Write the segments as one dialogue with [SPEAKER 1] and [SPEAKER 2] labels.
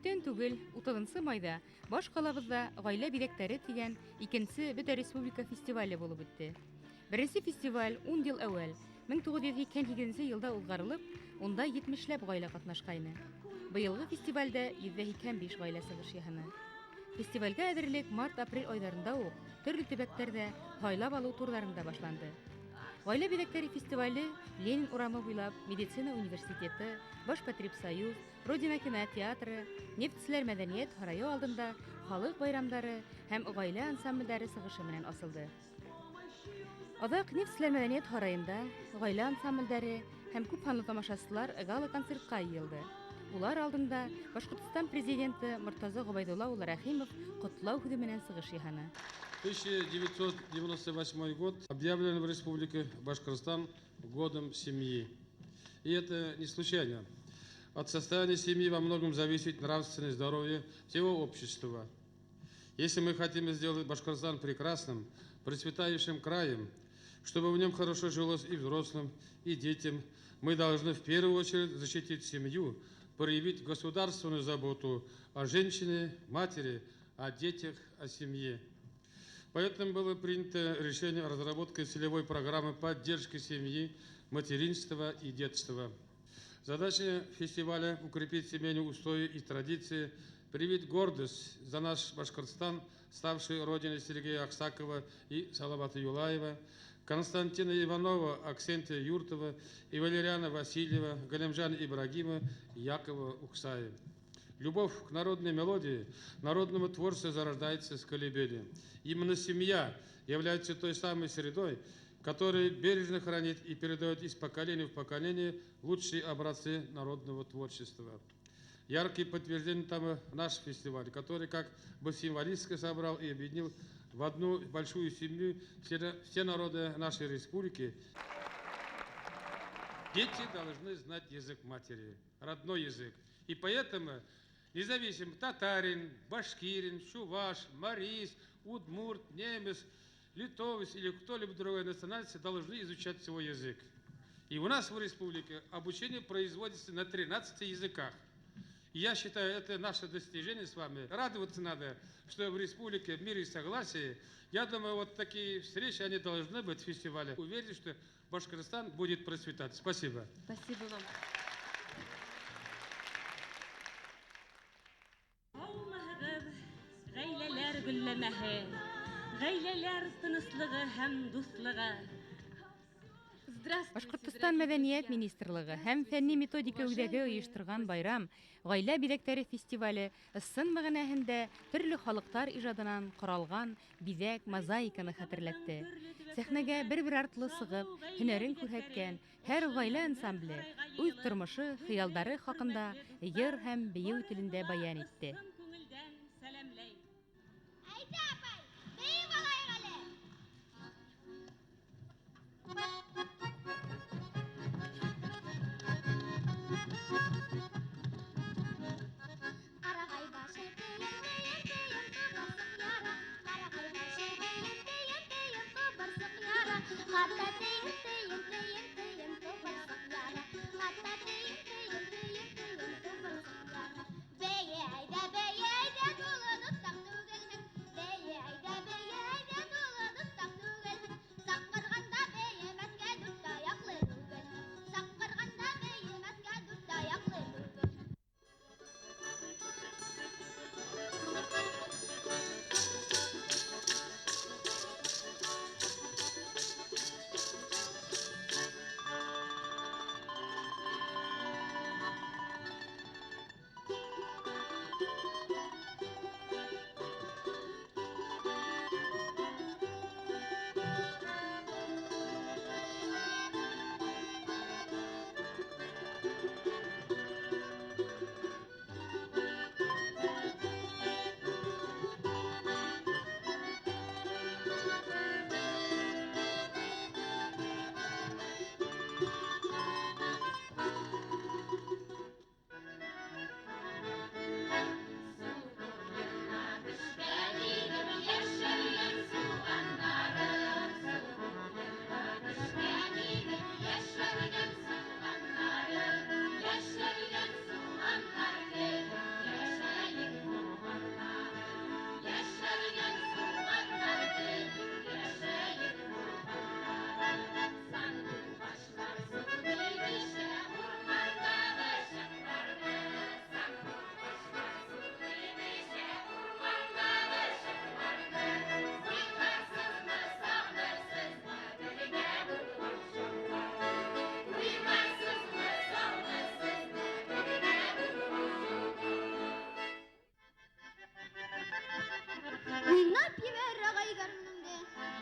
[SPEAKER 1] Күптән түгел, 30 майҙа баш ҡалабыҙҙа «Ғаилә биҙәктәре» тигән икенсе бөтә республика фестивале булып үтте. Беренсе фестиваль 10 йыл әүәл, 1988 йылда уҙғарылып, унда 70ләп ғаилә ҡатнашҡайны. Быйылғы фестивалдә 185 ғаилә сығыш яһаны. Фестивалгә әҙерлек март-апрель айҙарында уҡ төрлө төбәктәрҙә һайлап алыу турҙарында башланды. Ғаилә биҙәктәре фестивале Ленин урамы буйлап медицина университеты, Башпотребсоюз, Родина кинотеатры, Нефтселәр мәҙәниәт һарайы алдында халыҡ байрамдары һәм ғаилә ансамблдәре сығышы менән асылды. Аҙаҡ Нефтселәр мәҙәниәт һарайында ғаилә ансамблдәре һәм күп һанлы тамашасылар гала-концертҡа йыйылды. Улар алдында Башҡортостан президенты Мортаза Ғөбәйҙулла улы Рәхимов ҡотлау һүҙе менән сығыш яһаны.
[SPEAKER 2] 1998 год объявлен в Республике Башкортостан годом семьи. И это не случайно. От состояния семьи во многом зависит нравственное здоровье всего общества. Если мы хотим сделать Башкортостан прекрасным, процветающим краем, чтобы в нем хорошо жилось и взрослым, и детям, мы должны в первую очередь защитить семью, проявить государственную заботу о женщине, матери, о детях, о семье. Поэтому было принято решение о разработке целевой программы поддержки семьи, материнства и детства. Задача фестиваля – укрепить семейные устои и традиции, привить гордость за наш Башкортостан, ставший родиной Сергея Аксакова и Салавата Юлаева, Константина Иванова, Аксентия Юртова и Валериана Васильева, Галимжана Ибрагима, Якова Ухсаева. Любовь к народной мелодии, народному творчеству зарождается с колыбели. Именно семья является той самой средой, которая бережно хранит и передает из поколения в поколение лучшие образцы народного творчества. Яркие подтверждение тому наш фестиваль, который как бы символически собрал и объединил в одну большую семью все народы нашей республики. Дети должны знать язык матери, родной язык. И поэтому, независимо татарин, башкирин, чуваш, марис, удмурт, немец, литовец или кто-либо другой национальности должны изучать свой язык. И у нас в республике обучение производится на 13 языках. И я считаю, это наше достижение с вами. Радоваться надо, что в республике в мире и согласии. Я думаю, вот такие встречи, они должны быть в фестивале. Уверен, что Башкортостан будет процветать. Спасибо.
[SPEAKER 1] Спасибо вам.
[SPEAKER 3] Һаумыһығыҙ, ғаиләләр гөлләмәһе, ғаиләләр тыныслығы һәм дуҫлығы.
[SPEAKER 1] Башҡортостан Мәҙәниәт министрлығы һәм фәнни методика үҙәге ойошторған байрам «Ғаилә биҙәктәре» фестивале ысын мәғәнәһендә төрлө халыҡтар ижадынан ҡоралған биҙәк мозаиканы хәтерләтте. Сәхнәгә бер-бер артлы сығып, һөнәрен күрһәткән һәр ғаилә ансамбле үҙ тормошо, хыялдары хаҡында йыр һәм бейеү телендә баян итте.
[SPEAKER 4] Әйҙә, апай, бейеп алайыҡ әле. Ҡарағай башы тейен, тейен, тейен, тубырсыҡ яра. Ҡарағай башы тейен, тейен, тейен, тубырсыҡ яра. Хатта тейен, тейен, тейен, тейен, тубырсыҡ яра. Хатта тейен, тейен, тейен, тейен, тубырсыҡ яра. Бейе, әйҙә, бейе.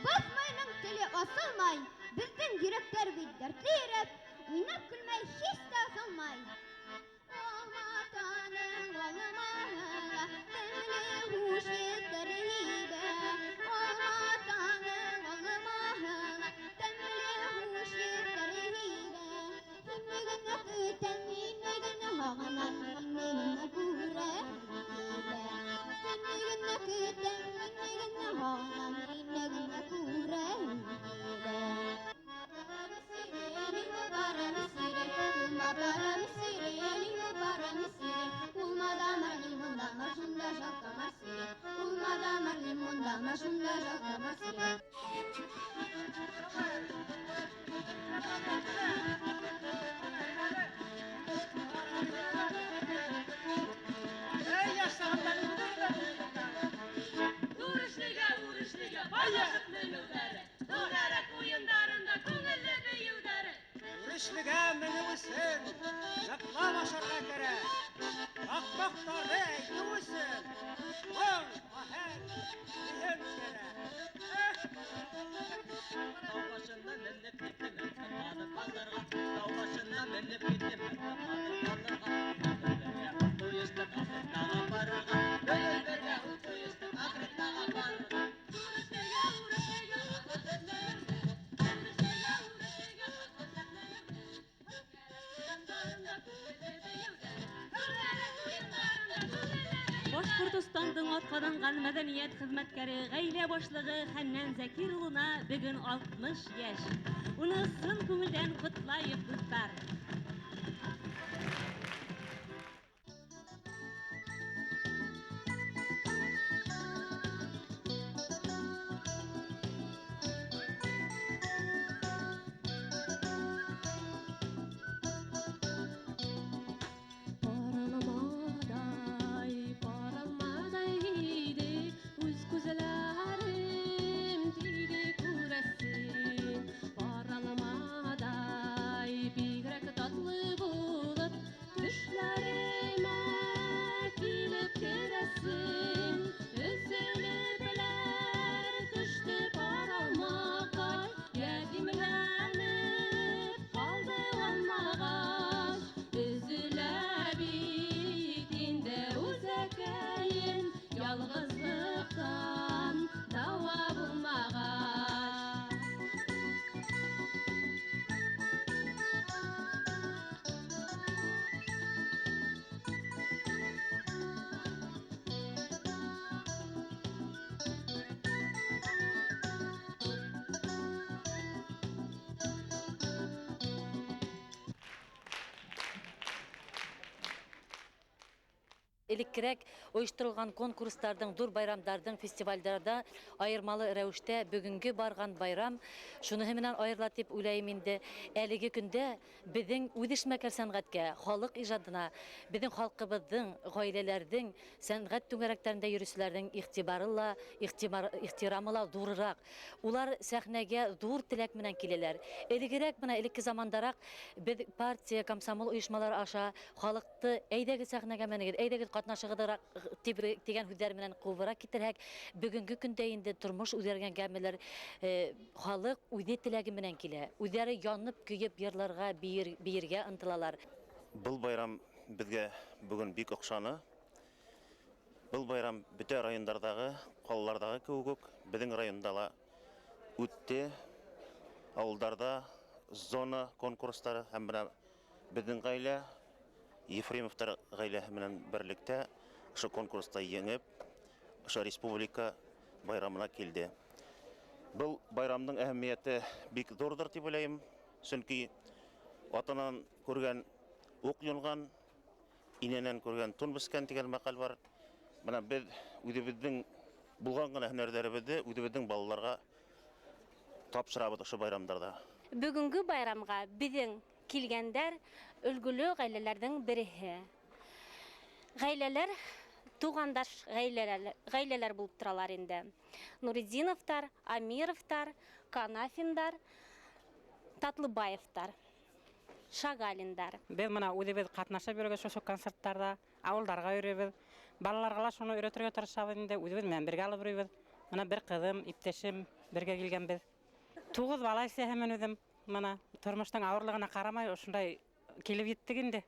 [SPEAKER 4] Баҫмайның теле асылмай, беҙҙең йөрәктәр бит дәртле йөрәк, уйнап көлмәй һис тә асылмай. Алматаның алмаһы ла тәмле хуш еҫтәр һибә. Алматаның алмаһы ла тәмле хуш еҫтәр һибә. Һине генә көтәм, һине генә һағынам, һине генә күрәм килә. Һине генә көтәм, һине генә һағынам, һине генә күрәм килә.
[SPEAKER 3] Үрішліге, үрішліге, баласып мінулері, Түгәрәк уйындарында күңелле бейеүҙәре.
[SPEAKER 5] Үрешлегә менеү өсөн ныҡлап ашарға кәрәк. Таҡмаҡтарҙы әйтеү өсөн моң, аһәң, бием кәрәк.
[SPEAKER 6] Тау башына менеп киттем, ҡаҙып алырға. Тау башына менеп киттем, ҡаҙып алырға. Бөгөн бергә ҡуйыштыҡ Африкаға барырға. Бөгөн бергә ҡуйыштыҡ Африкаға барырға.
[SPEAKER 3] Үрішліге, үрішліге, баласып мінеүҙәре, Үрішліге, үрішліге, баласып мінеүҙәре. Уйындарында күңелле бейеүҙәре, Түгәрәк уйындарында күңелле бейеүҙәре. Башҡортостандың атҡаҙанған мәҙәниәт хеҙмәткәре, ғаилә башлығы Хәннән Зәкир улына бөгөн 60 йәш. Уны ысын күңелдән ҡотлайыҡ, дуҫтар.
[SPEAKER 7] Паралмадай, паралмадай иде, үҙ күҙләрем тиҙе күрәсең. Паралмадай, бигерәк татлы булып, төшләремә килеп керәсең. Өҙөлөпләр төштө паралмаҡай, ятимләнеп ҡалды алмағас. Өҙөлә бит инде үҙәкәйем, ялғыҙлыҡтан дауа булмағас.
[SPEAKER 8] Элеккерәк ойошторолған конкурстарҙың, ҙур байрамдарҙың, фестивалдәрҙә айырмалы рәүештә бөгөнгө барған байрам шуныһы менән айырыла тип уйлайым инде. Әлеге көндә беҙҙең үҙешмәкәр сәнғәткә, халыҡ ижадына, беҙҙең халҡыбыҙҙың, ғаиләләрҙең сәнғәт түңәрәктәрендә йөрөүселәрҙең иғтибары ла, ихтирамы ла ҙурыраҡ. Улар сәхнәгә ҙур теләк менән киләләр. Элегерәк, бына элекке замандараҡ беҙ партия, комсомол ойошмалары аша халыҡты әйҙәгеҙ сәхнәгә менегеҙ, әйҙәгеҙ ҡатнашығыҙ тигән һүҙҙәр менән ҡыуыбыраҡ китерһәк, бөгөнгө көндә инде тормош үҙгәргәнгәмелер, халыҡ үҙе теләге менән килә. Үҙҙәре янып, көйөп йырларға, бейергә ынтылалар.
[SPEAKER 9] Был байрам беҙгә бөгөн бик оҡшаны. Был байрам бөтә райондарҙағы, ҡалаларҙағы кеүек үк беҙҙең районда ла үтте. Ауылдарҙа зона конкурстары һәм бына беҙҙең ғаилә Ефремовтар ғаиләһе менән берлектә ошо конкурста еңеп, ошо республика байрамына килде. Был байрамдың әһәмиәте бик ҙурҙыр тип уйлайым, сөнки атанан күргән уҡ юнған, инәнән күргән тун бескән тигән мәҡәл бар. Бына беҙ үҙебеҙҙең булған ғына һөнәрҙәребеҙҙе үҙебеҙҙең балаларға тапшырабыҙ ошо байрамдарҙа.
[SPEAKER 3] Бөгөнгө байрамға беҙҙең килгәндәр өлгөлө ғаиләләрҙең береһе. Ғаиләләр туғандаш ғаиләләр булып торалар инде. Нуридиновтар, Амировтар, Канафиндар, Татлыбаевтар, Шагалиндар.
[SPEAKER 10] Беҙ бына үҙебеҙ ҡатнашып йөрөгәс ошо концерттарҙа, ауылдарға йөрөйбөҙ. Балаларға ла шуны өйрәтергә тырышабыҙ инде, үҙебеҙ менән бергә алып йөрөйбөҙ. Мына бер ҡыҙым, иптәшем бергә килгәнбеҙ. 9 бала әсәһемен үҙем. Мына тормоштоң ауырлығына ҡарамай ошондай килеп еттек инде.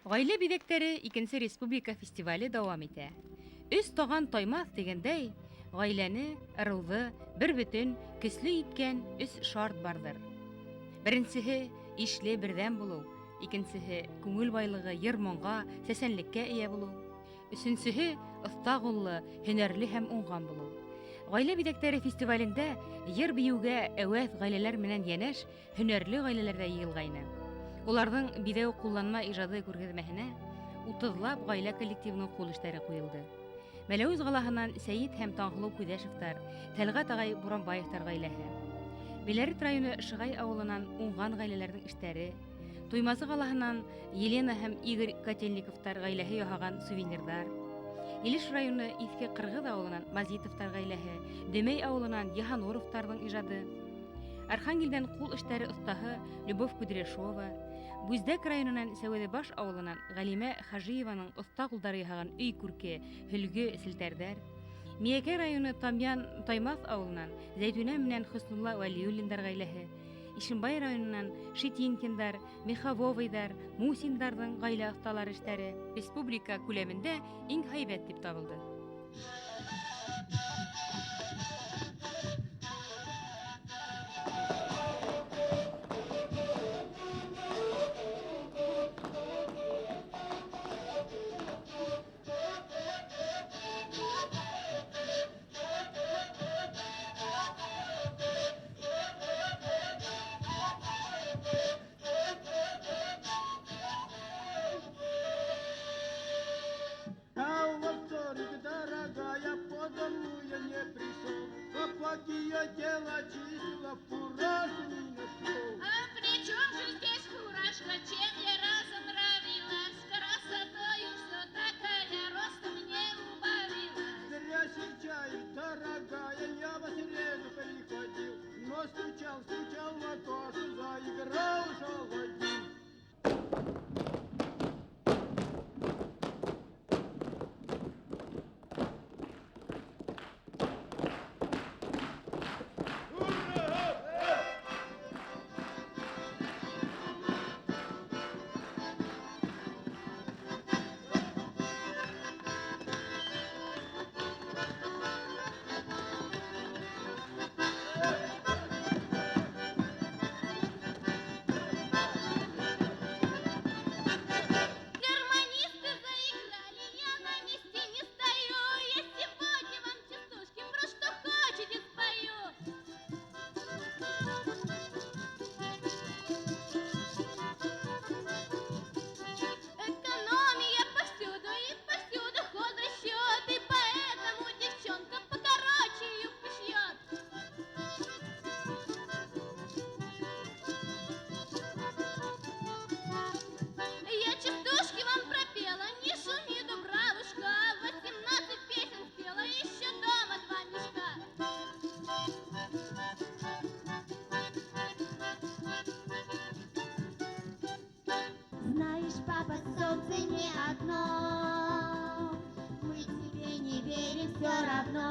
[SPEAKER 1] Ғаилә биҙәктәре икенсе республика фестивале дауам итә. Өс таған таймаҫ тигәндәй, ғаиләне, ырыуҙы бер бөтөн көслө иткән өс шарт барҙыр. Беренсеһе ишле берҙәм булыу, икенсеһе күңел байлығы йыр-моңға, сәсәнлеккә эйә булыу, өсөнсөһө оҫта ҡуллы, һөнәрле һәм уңған булыу. Ғаилә биҙәктәре фестивалендә йыр-бейеүгә әүәҫ ғаиләләр менән йәнәш һөнәрле ғаиләләр ҙә йыйылғайны. Уларҙың биҙәү ҡулланма ижады күргәҙмәһенә 30-лап ғаилә коллективының ҡул эштәре ҡуйылды. Мәләүез ҡалаһынан Сәйет һәм Таңһылыу Күҙәшевтар, Тәлғәт ағай Буранбаевтар ғаиләһе, Беләрет районы Шығай ауылынан уңған ғаиләләрҙең эштәре, Туймазы ҡалаһынан Елена һәм Игорь Котельниковтар ғаиләһе яһаған сувенирҙар, Илеш районы Иҫке Ҡырғыҙ ауылынан Мазитовтар ғаиләһе, Дөмәй ауылынан Йыһануровтарҙың ижады, Архангелдән ҡул эштәре оҫтаһы Любовь Кудряшова, Бүздәк районынан Сәүәҙебаш ауылынан Ғәлимә Хажиеваның оҫта ҡулдары яһаған өй күрке, һөлгө, селтәрҙәр, Миәкә районы Тамъян Таймаҫ ауылынан Зәйтүнә менән Хөснулла Вәлиуллиндар ғаиләһе, Ишембай районынан Шитинкиндар, Меховойҙар, Мусиндарҙың ғаилә оҫталары эштәре республика күләмендә иң һәйбәт тип табылды.
[SPEAKER 5] Хотела, чистила, фуражку не нашел.
[SPEAKER 7] А при чем же здесь фуражка? Чем я разонравилась? Красотою все такая, ростом не убавилась.
[SPEAKER 5] Зря серчаешь, дорогая, я во среду приходил, но стучал, стучал в окошко, заиграл шаловин.
[SPEAKER 7] Гармонисты заиграли, я на месте не стою. Я сегодня вам частушки про что хотите спою. Экономия повсюду и повсюду хозрасчет, и поэтому девчонка покороче юбку шьет. Я частушки вам пропела, не шуми, дубравушка, 18 песен спела, еще дома 2 мешка.
[SPEAKER 4] Знаешь, папа, солнце не одно, мы тебе не верим все равно.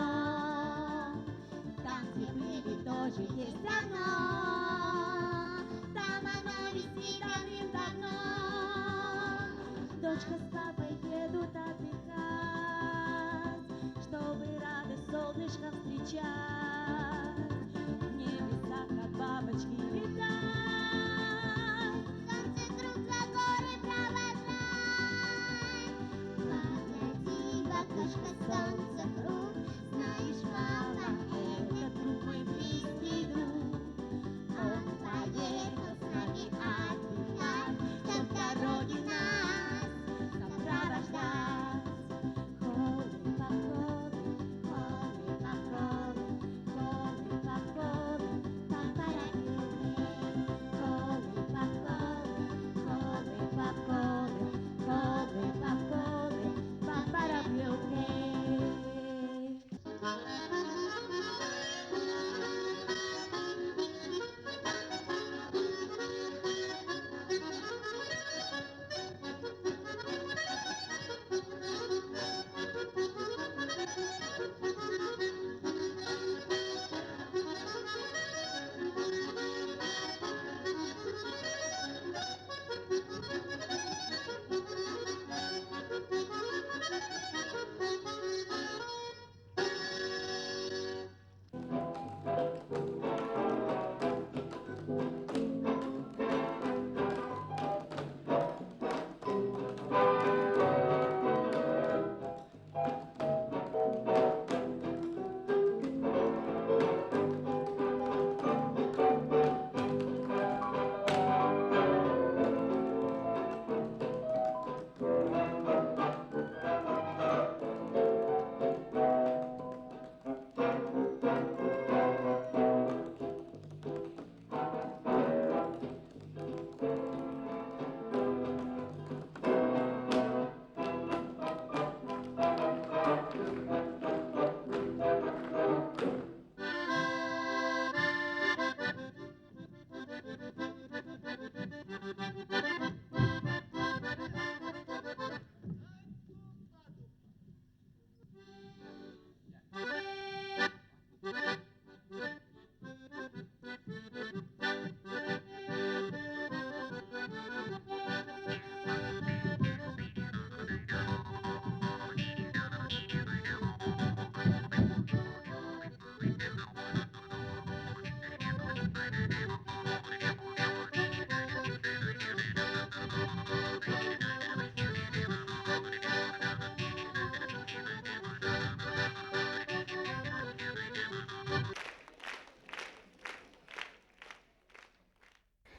[SPEAKER 4] Там, где были, тоже есть одно, там оно висит давным-давно. Дочка с папой едут отдыхать, чтобы радость солнышко встречать. В небесах, как бабочки, летать.
[SPEAKER 11] Солнце друг за горы провожать. Погляди в окошко, солнце круг. Знаешь, папа, это друг мой близкий друг. Он поехал с нами отдыхать, чтоб в дороге нас сопровождать.
[SPEAKER 4] Холы, походы, холы, походы,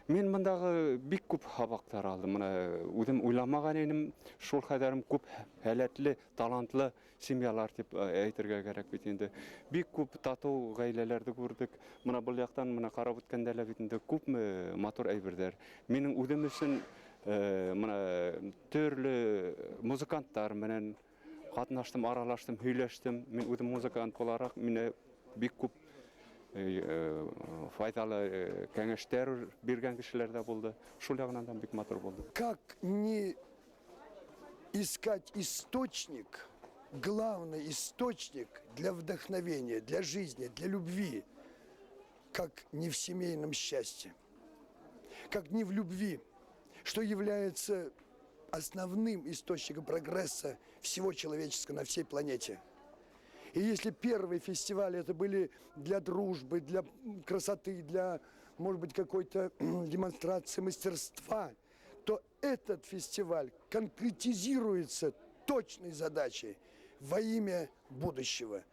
[SPEAKER 12] Мин бындағы бик күп һабаҡтар алдым. Мына үҙем уйламаған инем, шул хәҙәрем күп һәләтле, талантлы семьялар тип әйтергә кәрәк бит инде. Бик күп татыу ғаиләләрҙе күрҙек. Мына был яҡтан мына ҡарап үткәндә лә бит инде күпме матур әйберҙәр. Минең үҙем өсөн мына төрлө музыканттар менән ҡатнаштым, аралаштым, һөйләштем. Мин үҙем музыкант булараҡ мине бик күп файҙалы кәңәштәр биргән кешеләр ҙә булды. Шул яғынан да бик матур булды.
[SPEAKER 13] Как не искать источник, главный источник для вдохновения, для жизни, для любви, как не в семейном счастье, как не в любви, что является основным источником прогресса всего человеческого на всей планете. И если первые фестивали это были для дружбы, для красоты, для, может быть, какой-то демонстрации мастерства, то этот фестиваль конкретизируется точной задачей во имя будущего.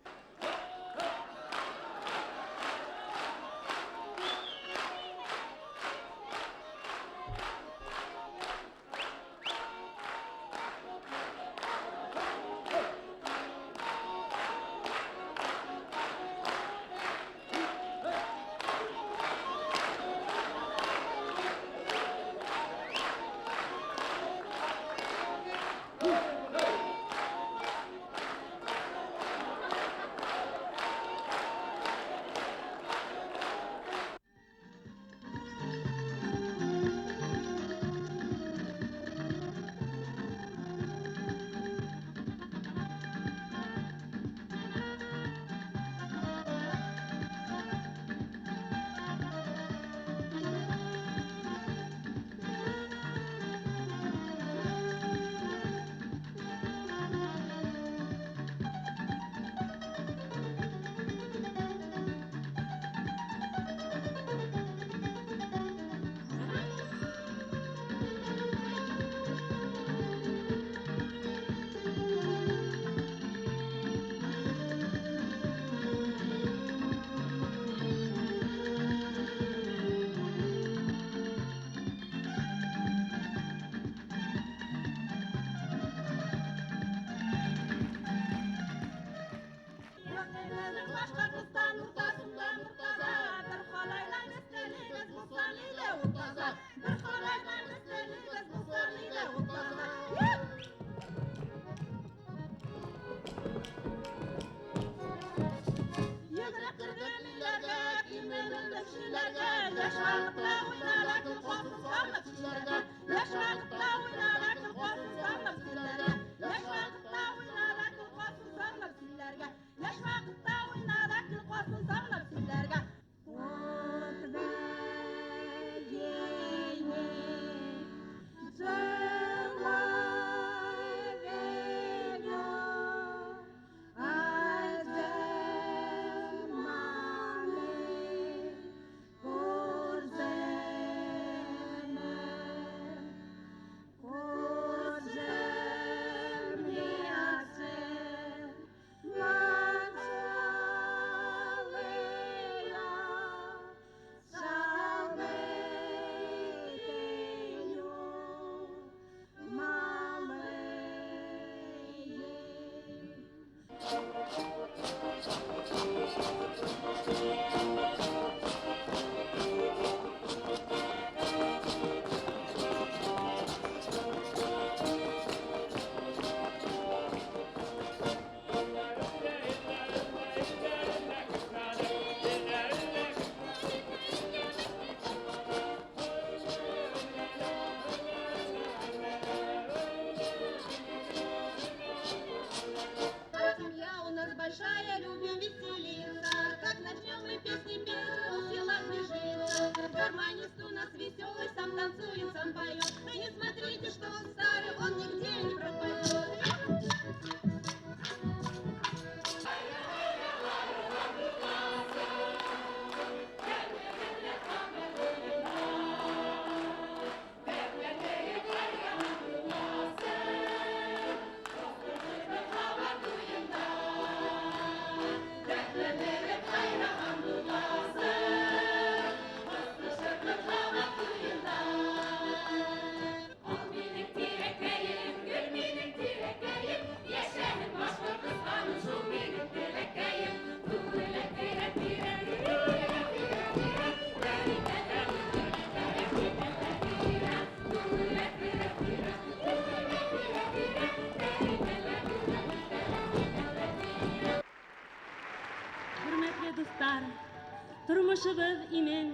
[SPEAKER 14] Тормошобоҙ имен,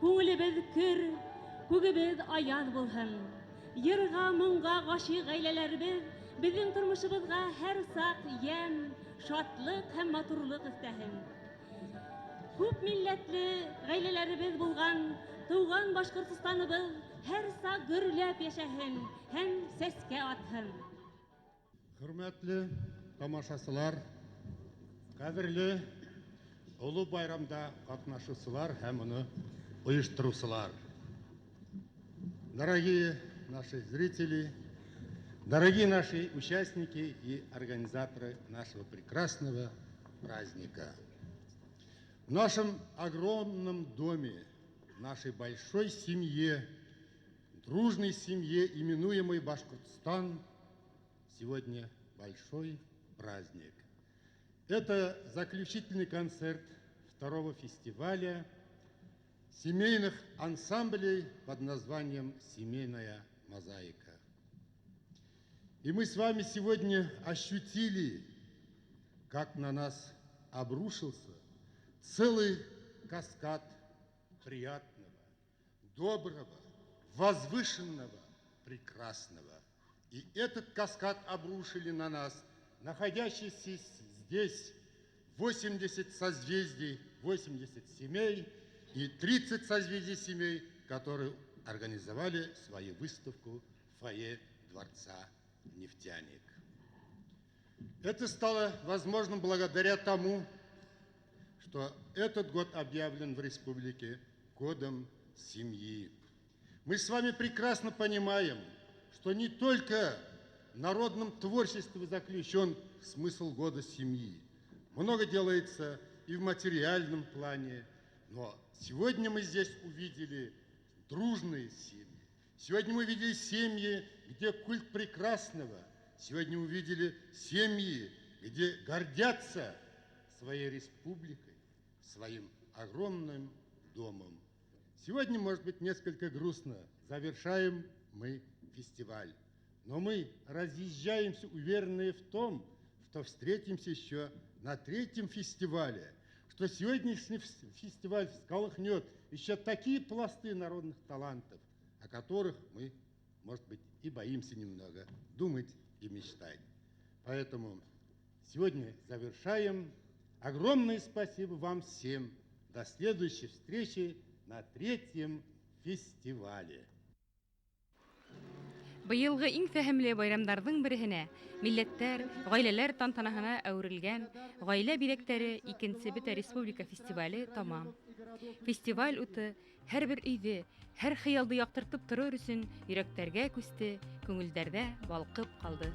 [SPEAKER 14] күңелебеҙ көр, күгебеҙ аяҙ булһын. Йырға, моңға ғашиҡ ғаиләләребеҙ беҙҙең тормошобоҙға һәр саҡ йәм, шатлыҡ һәм матурлыҡ өҫтәһен. Күп милләтле ғаиләләребеҙ булған тыуған Башҡортостаныбыҙ һәр саҡ гөрләп йәшәһен һәм сәскә атһын.
[SPEAKER 15] Хөрмәтле тамашасылар, ҡәҙерле оло байрамда ҡатнашыусылар һәм уны ойоштороусылар. Дорогие наши зрители, дорогие наши участники и организаторы нашего прекрасного праздника. В нашем огромном доме, в нашей большой семье, дружной семье, именуемой Башкортостан, сегодня большой праздник. Это заключительный концерт второго фестиваля семейных ансамблей под названием «Семейная мозаика». И мы с вами сегодня ощутили, как на нас обрушился целый каскад приятного, доброго, возвышенного, прекрасного. И этот каскад обрушили на нас находящиеся здесь 80 созвездий, 80 семей и 30 созвездий семей, которые организовали свою выставку в фойе Дворца «Нефтяник». Это стало возможным благодаря тому, что этот год объявлен в республике годом семьи. Мы с вами прекрасно понимаем, что не только в народном творчестве заключен смысл года семьи. Много делается и в материальном плане, но сегодня мы здесь увидели дружные семьи. Сегодня мы увидели семьи, где культ прекрасного. Сегодня увидели семьи, где гордятся своей республикой, своим огромным домом. Сегодня, может быть, несколько грустно. Завершаем мы фестиваль. Но мы разъезжаемся, уверенные в том, что встретимся еще на третьем фестивале, что сегодняшний фестиваль всколыхнет еще такие пласты народных талантов, о которых мы, может быть, и боимся немного думать и мечтать. Поэтому сегодня завершаем. Огромное спасибо вам всем. До следующей встречи на третьем фестивале.
[SPEAKER 1] Быйылғы иң фәһемле байрамдарҙың береһенә, милләттәр, ғаиләләр тантанаһына әүерелгән «Ғаилә биҙәктәре» икенсе бөтә республика фестивале тамам. Фестиваль уты һәр бер өйҙө, һәр хыялды яҡтыртып торор өсөн йөрәктәргә күсте, күңелдәрҙә балҡып ҡалды.